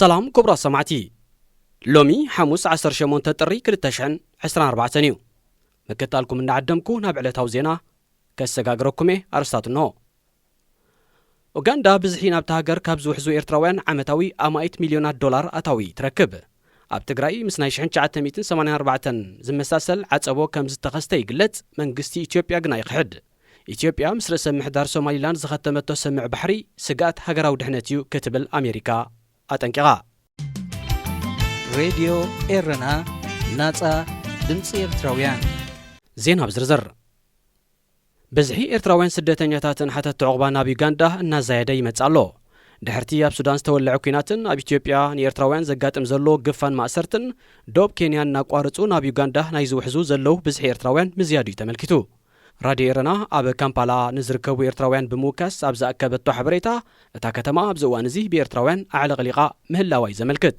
ሰላም ክቡራት ሰማዕቲ፣ ሎሚ ሓሙስ ዓሰርተ ሸሞንተ ጥሪ ክልተ ሽሕን ዕስራን ኣርባዕተን እዩ። ምክትታልኩም እንዳዓደምኩ ናብ ዕለታዊ ዜና ከሰጋግረኩም እየ። ኣርስታት እንሆ። ኡጋንዳ ብዝሒ ናብታ ሃገር ካብ ዝውሕዙ ኤርትራውያን ዓመታዊ ኣማኢት ሚልዮናት ዶላር ኣታዊ ትረክብ። ኣብ ትግራይ ምስ ናይ ሽሕን ትሽዓተ ሚእትን ሰማንያን ኣርባዕተን ዝመሳሰል ዓጸቦ ከም ዝተኸስተ ይግለጽ፣ መንግስቲ ኢትዮጵያ ግና ይኽሕድ። ኢትዮጵያ ምስ ርእሰ ምሕዳር ሶማሊላንድ ዝኸተመቶ ስምምዕ ባሕሪ ስግኣት ሃገራዊ ድሕነት እዩ ክትብል ኣሜሪካ ኣጠንቂቓ። ሬድዮ ኤረና፣ ናጻ ድምጺ ኤርትራውያን። ዜና ብዝርዝር። ብዝሒ ኤርትራውያን ስደተኛታትን ሓተቲ ዑቕባ ናብ ዩጋንዳ እናዛየደ ይመጽእ ኣሎ። ድሕርቲ ኣብ ሱዳን ዝተወለዐ ኲናትን ኣብ ኢትዮጵያ ንኤርትራውያን ዘጋጥም ዘሎ ግፋን ማእሰርትን ዶብ ኬንያን እናቋረጹ ናብ ዩጋንዳ ናይ ዝውሕዙ ዘለዉ ብዝሒ ኤርትራውያን ምዝያዱ እዩ ተመልኪቱ። ራድዮ ኤረና ኣብ ካምፓላ ንዝርከቡ ኤርትራውያን ብምውካስ ኣብ ዝኣከበቶ ሓበሬታ፣ እታ ከተማ ኣብዚ እዋን እዚ ብኤርትራውያን ኣዕለቕሊቓ ምህላዋ እዩ ዘመልክት።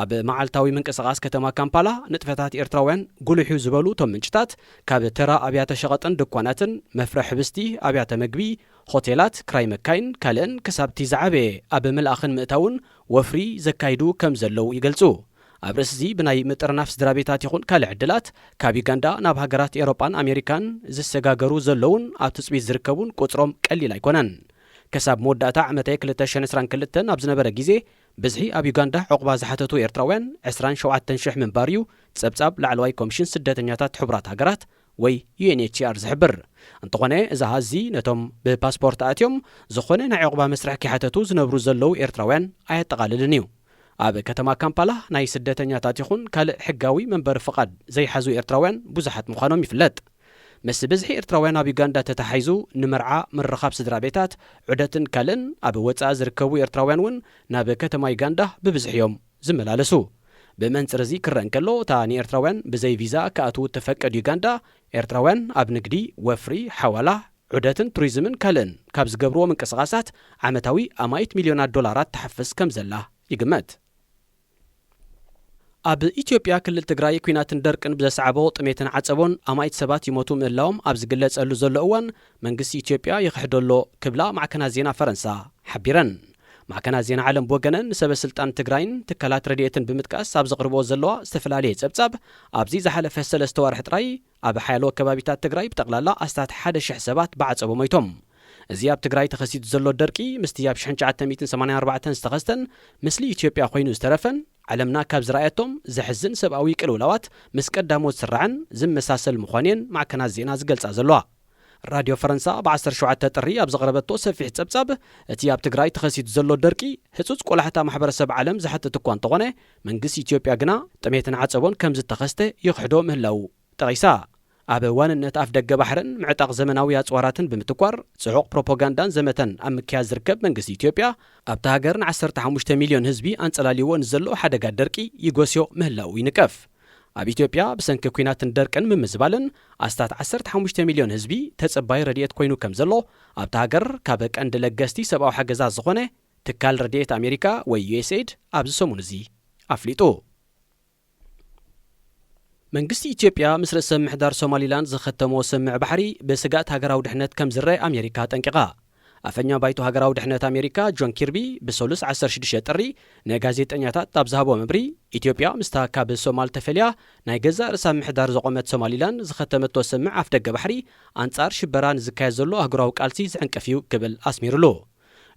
ኣብ መዓልታዊ ምንቅስቓስ ከተማ ካምፓላ ንጥፈታት ኤርትራውያን ጉሉሕ እዩ ዝበሉ እቶም ምንጭታት፣ ካብ ተራ ኣብያተ ሸቐጥን ድኳናትን፣ መፍረ ሕብስቲ፣ ኣብያተ መግቢ፣ ሆቴላት፣ ክራይ መካይን ካልእን ክሳብቲ ዝዓበየ ኣብ ምልኣኽን ምእታውን ወፍሪ ዘካይዱ ከም ዘለዉ ይገልጹ። ኣብ ርእሲ እዚ ብናይ ምጥርናፍ ስድራ ቤታት ይኹን ካልእ ዕድላት ካብ ዩጋንዳ ናብ ሃገራት ኤሮጳን ኣሜሪካን ዝሰጋገሩ ዘለውን ኣብ ትጽቢት ዝርከቡን ቁጽሮም ቀሊል ኣይኮነን። ክሳብ መወዳእታ ዓመተ ክልተ ሽሕን ዕስራን ክልተን ኣብ ዝነበረ ግዜ ብዝሒ ኣብ ዩጋንዳ ዑቕባ ዝሓተቱ ኤርትራውያን ዕስራን ሸውዓተን ሽሕ ምንባር እዩ ጸብጻብ ላዕለዋይ ኮሚሽን ስደተኛታት ሕቡራት ሃገራት ወይ ዩ ኤን ኤች ሲ ኣር ዝሕብር። እንተኾነ እዚ ኣሃዝ እዚ ነቶም ብፓስፖርት ኣትዮም ዝኾነ ናይ ዑቕባ መስርሕ ከይሓተቱ ዝነብሩ ዘለዉ ኤርትራውያን ኣየጠቓልልን እዩ። ኣብ ከተማ ካምፓላ ናይ ስደተኛታት ይኹን ካልእ ሕጋዊ መንበሪ ፍቓድ ዘይሓዙ ኤርትራውያን ብዙሓት ምዃኖም ይፍለጥ። ምስ ብዝሒ ኤርትራውያን ኣብ ዩጋንዳ ተተሓሒዙ ንመርዓ፣ ምርኻብ ስድራ ቤታት፣ ዑደትን ካልእን ኣብ ወጻኢ ዝርከቡ ኤርትራውያን እውን ናብ ከተማ ዩጋንዳ ብብዝሒ እዮም ዝመላለሱ። ብመንጽር እዚ ክረአ እንከሎ እታ ንኤርትራውያን ብዘይ ቪዛ ክኣትዉ እተፈቅድ ዩጋንዳ፣ ኤርትራውያን ኣብ ንግዲ፣ ወፍሪ፣ ሓዋላ፣ ዑደትን ቱሪዝምን ካልእን ካብ ዝገብርዎ ምንቅስቓሳት ዓመታዊ ኣማኢት ሚልዮናት ዶላራት ትሓፍስ ከም ዘላ ይግመት። ኣብ ኢትዮጵያ ክልል ትግራይ ኲናትን ደርቅን ብዘስዓቦ ጥሜትን ዓጸቦን ኣማኢት ሰባት ይሞቱ ምህላዎም ኣብ ዝግለጸሉ ዘሎ እዋን መንግስቲ ኢትዮጵያ ይኽሕዶ ኣሎ ክብላ ማዕከናት ዜና ፈረንሳ ሓቢረን። ማዕከናት ዜና ዓለም ብወገነን ንሰበ ስልጣን ትግራይን ትካላት ረድኤትን ብምጥቃስ ኣብ ዘቕርብኦ ዘለዋ ዝተፈላለየ ጸብጻብ ኣብዚ ዝሓለፈ ሰለስተ ዋርሒ ጥራይ ኣብ ሓያሎ ከባቢታት ትግራይ ብጠቕላላ ኣስታት ሓደ ሽሕ ሰባት ብዓጸቦ ሞይቶም። እዚ ኣብ ትግራይ ተኸሲቱ ዘሎ ደርቂ ምስቲ ኣብ ሽሕን ትሽዓተ ሚእትን ሰማንያን ኣርባዕተን ዝተኸስተን ምስሊ ኢትዮጵያ ኮይኑ ዝተረፈን ዓለምና ካብ ዝረኣየቶም ዘሕዝን ሰብኣዊ ቅልውላዋት ምስ ቀዳሞት ዝስራዕን ዝመሳሰል ምዃኑ እየን ማዕከናት ዜና ዝገልጻ ዘለዋ። ራድዮ ፈረንሳ ብ ዓሰርተ ሸውዓተ ጥሪ ኣብ ዘቕረበቶ ሰፊሕ ጸብጻብ እቲ ኣብ ትግራይ ተኸሲቱ ዘሎ ደርቂ ህጹጽ ቆላሕታ ማሕበረሰብ ዓለም ዝሓትት እኳ እንተኾነ መንግስቲ ኢትዮጵያ ግና ጥሜትን ዓጸቦን ከም ዝተኸስተ ይኽሕዶ ምህላዉ ጠቒሳ። ኣብ ዋንነት ኣፍ ደገ ባሕርን ምዕጣቕ ዘመናዊ ኣጽዋራትን ብምትኳር ጽዑቕ ፕሮፓጋንዳን ዘመተን ኣብ ምክያድ ዝርከብ መንግስቲ ኢትዮጵያ ኣብታ ሃገር ን ዓሰርተ ሓሙሽተ ሚልዮን ህዝቢ ኣንጸላልይዎ ንዘሎ ሓደጋ ደርቂ ይጎስዮ ምህላዉ ይንቀፍ። ኣብ ኢትዮጵያ ብሰንኪ ኲናትን ደርቅን ምምዝባልን ኣስታት ዓሰርተ ሓሙሽተ ሚልዮን ህዝቢ ተጸባይ ረድኤት ኮይኑ ከም ዘሎ ኣብታ ሃገር ካብ ቀንዲ ለገስቲ ሰብኣዊ ሓገዛት ዝኾነ ትካል ረድኤት ኣሜሪካ ወይ ዩ ኤስ ኤድ ኣብዚ ሰሙን እዚ ኣፍሊጡ። መንግስቲ ኢትዮጵያ ምስ ርእሰ ምሕዳር ሶማሊላንድ ዝኸተሞ ስምምዕ ባሕሪ ብስግኣት ሃገራዊ ድሕነት ከም ዝረአ ኣሜሪካ ኣጠንቂቓ። ኣፈኛ ባይቶ ሃገራዊ ድሕነት ኣሜሪካ ጆን ኪርቢ ብሰሉስ ዓሰርተ ሽዱሽተ ጥሪ ንጋዜጠኛታት ኣብ ዝሃቦ መብሪ፣ ኢትዮጵያ ምስታ ካብ ሶማል ተፈልያ ናይ ገዛእ ርእሳ ምሕዳር ዘቖመት ሶማሊላንድ ዝኸተመቶ ስምምዕ ኣፍደገ ባሕሪ ኣንጻር ሽበራ ንዝካየድ ዘሎ ኣህጉራዊ ቃልሲ ዝዕንቅፍ እዩ ክብል ኣስሚሩሉ።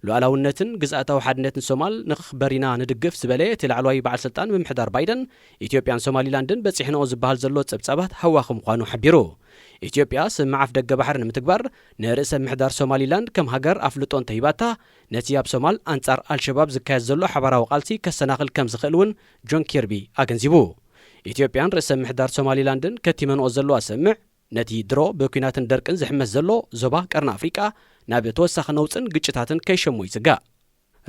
ሉዓላውነትን ግዝኣታዊ ሓድነትን ሶማል ንኽኽበር ኢና ንድግፍ ዝበለ እቲ ላዕለዋይ በዓል ስልጣን ምምሕዳር ባይደን፣ ኢትዮጵያን ሶማሊላንድን በጺሕንኦ ዝበሃል ዘሎ ጸብጻባት ሃዋኺ ምዃኑ ሓቢሩ። ኢትዮጵያ ስምምዕ ኣፍደገ ባሕሪ ንምትግባር ንርእሰ ምሕዳር ሶማሊላንድ ከም ሃገር ኣፍልጦ እንተሂባታ፣ ነቲ ኣብ ሶማል ኣንጻር ኣልሸባብ ዝካየድ ዘሎ ሓባራዊ ቃልሲ ከሰናኽል ከም ዝኽእል እውን ጆን ኪርቢ ኣገንዚቡ። ኢትዮጵያን ርእሰ ምሕዳር ሶማሊላንድን ከቲመንኦ ዘለዋ ስምምዕ፣ ነቲ ድሮ ብኲናትን ደርቅን ዝሕመስ ዘሎ ዞባ ቀርኒ ኣፍሪቃ ናብ ተወሳኺ ነውጽን ግጭታትን ከይሸሞ ይስጋእ።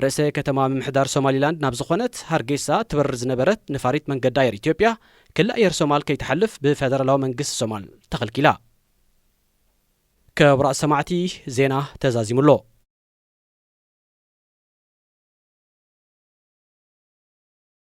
ርእሰ ከተማ ምምሕዳር ሶማሊላንድ ናብ ዝኾነት ሃርጌሳ ትበርር ዝነበረት ነፋሪት መንገዲ ኣየር ኢትዮጵያ ክሊ ኣየር ሶማል ከይትሓልፍ ብፌደራላዊ መንግስቲ ሶማል ተኸልኪላ። ክቡራት ሰማዕቲ፣ ዜና ተዛዚሙ ኣሎ።